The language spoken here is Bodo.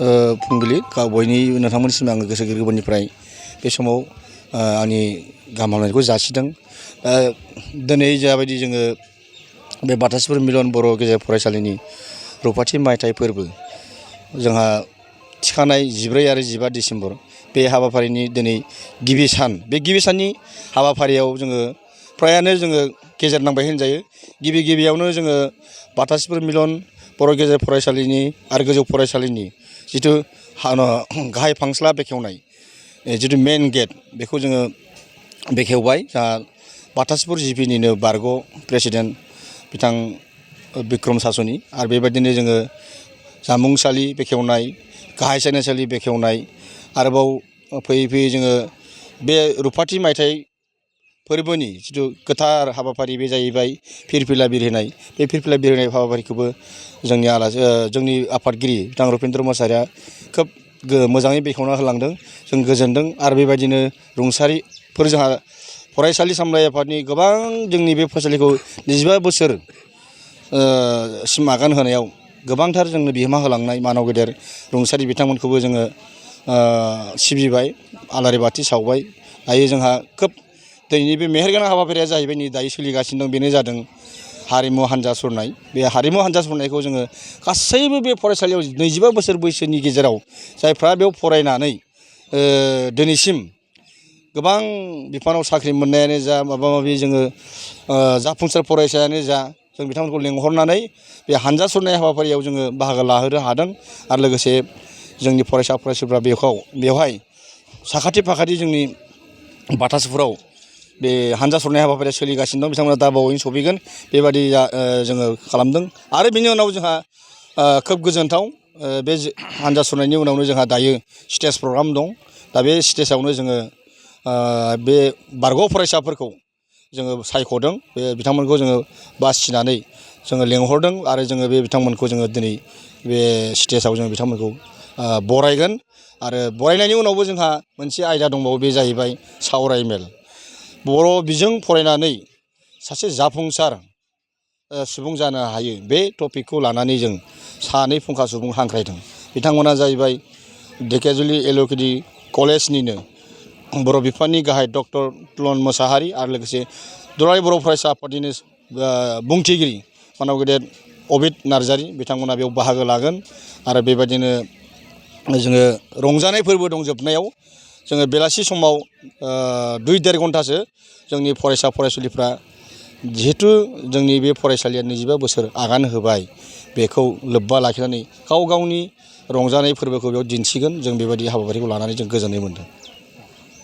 फुंबिलि बयनि नोंथांमोननिसिम आङो गोसो गोरबोनिफ्राय बे समाव आंनि गाहाम हामलायनायखौ जासिदों। दिनै जाबायदि जोङो बे बाथासिफोर मिलन बर' गेजेर फरायसालिनि रुपाथि मायथाइ फोरबो जोंहा थिखानाय 14 आरो 15 डिसेम्बर बे हाबाफारिनि दिनै गिबि सान। बे गिबि साननि हाबाफारियाव जोङो फ्रायानो जोङो गेजेर नांबाय होनजायो। गिबियावनो जोङो बाथासिफोर मिलन बर' गेजेर फरायसालिनि आरो गोजौ फरायसालिनि जिथु गाहाय फांस्ला बेखेवनाय जिथु मेन गेट बेखौ जोङो बेखेवबाय। जोंहा बाथासिफोर जिपिनिनो बारग' प्रेसिडेन्ट बिथां बिक्रम सास'नि आरो बेबायदिनो जोङो जामुंसालि बेखेवनाय, गाहाय सायनासालि बेखेवनाय, आरोबाव फैयै जोङो बे रुपाथि मायथाइ फोरबोनि जिथु गोथार हाबाफारि बे जाहैबाय फिरफिला बिरहोनाय। बे फिरफिला बिरहोनाय हाबाफारिखौबो जोंनि आफादगिरि बिथां रुपेन्द्र मोसाहारिया खोब मोजाङै बेखेवना होलांदों। जों गोजोनदों। आरो बेबायदिनो रुंसारिफोर जोंहा फरायसालि सामलाय आफादनि गोबां जोंनि बे फरायसालिखौ 25 बोसोर सिम आगान होनायाव गोबांथार जोंनो बिहोमा होलांनाय मानाव गेदेर रुंसारि बिथांमोनखौबो जोङो सिबिबाय, आलारि बाथि सावबाय। दायो जोंहा खोब दिनैनि बे मेहेरगोनां हाबाफारिया जाहैबाय नै दायो सोलिगासिनो दं। बेनो जादों हारिमु हान्जा सुरनाय। बे हारिमु हान्जा सुरनायखौ जोङो गासैबो बे फरायसालियाव 25 बोसोर बैसोनि गेजेराव जायफ्रा बेयाव फरायनानै दिनैसिम गोबां बिफानाव साख्रि मोननायानो जा माबा माबि जोङो जाफुंसार फरायसायानो जा जों बिथांमोनखौ लेंहरनानै बे हान्जा सुरनाय हाबाफारियाव जोङो बाहागो लाहोनो हादों। आरो लोगोसे जोंनि फरायसा फरायसुलिफ्रा बेवहाय साखाथि फाखाथि जोंनि बाथासिफोराव बे हान्जा सुरनाय हाबाफारिया सोलिगासिनो दं। बिथांमोना दा बावैनो सफैगोन बेबादि जोङो खालामदों। आरो बेनि उनाव जोंहा खोब गोजोनथाव बे हान्जा सुरनायनि उनावनो जोंहा दायो स्टेज प्रग्राम दं। दा बे स्टेजावनो जोङो बे बारग' फरायसाफोरखौ जोङो सायख'दों। बे बिथांमोनखौ जोङो बासिनानै जोङो लेंहरदों आरो जोङो बे बिथांमोनखौ जोङो दिनै बे स्टेजाव जों बिथांमोनखौ बरायगोन। आरो बरायनायनि उनावबो जोंहा मोनसे आयदा दंबावो, बे जाहैबाय सावराय मेल। बर' बिजों फरायनानै सासे जाफुंसार सुबुं जानो हायो, बे टपिकखौ लानानै जों सानै फुंखा सुबुं हांख्रायदों। बिथांमोना जाहैबाय धेकियाजुलि एलकेडि कलेजनिनो बर' बिफाननि गाहाय डक्टर तुलन मोसाहारि आरो लोगोसे दुलाराय बर' फरायसा आफादनिनो बुंथिगिरि मानाव गेदेर अबिद नार्जारि बिथांमोना बेयाव बाहागो लागोन। आरो बेबायदिनो जोङो रंजानाय फोरबो दं। जोबनायाव जोङो बेलासि समाव 2-1.5 घन्टासो जोंनि फरायसा फरायसुलिफ्रा जिहेथु जोंनि बे फरायसालिया 25 बोसोर आगान होबाय, बेखौ लोब्बा लाखिनानै गाव गावनि रंजानाय फोरबोखौ बेयाव दिन्थिगोन। जों बेबायदि हाबाफारिखौ लानानै जों गोजोननाय मोन्दों।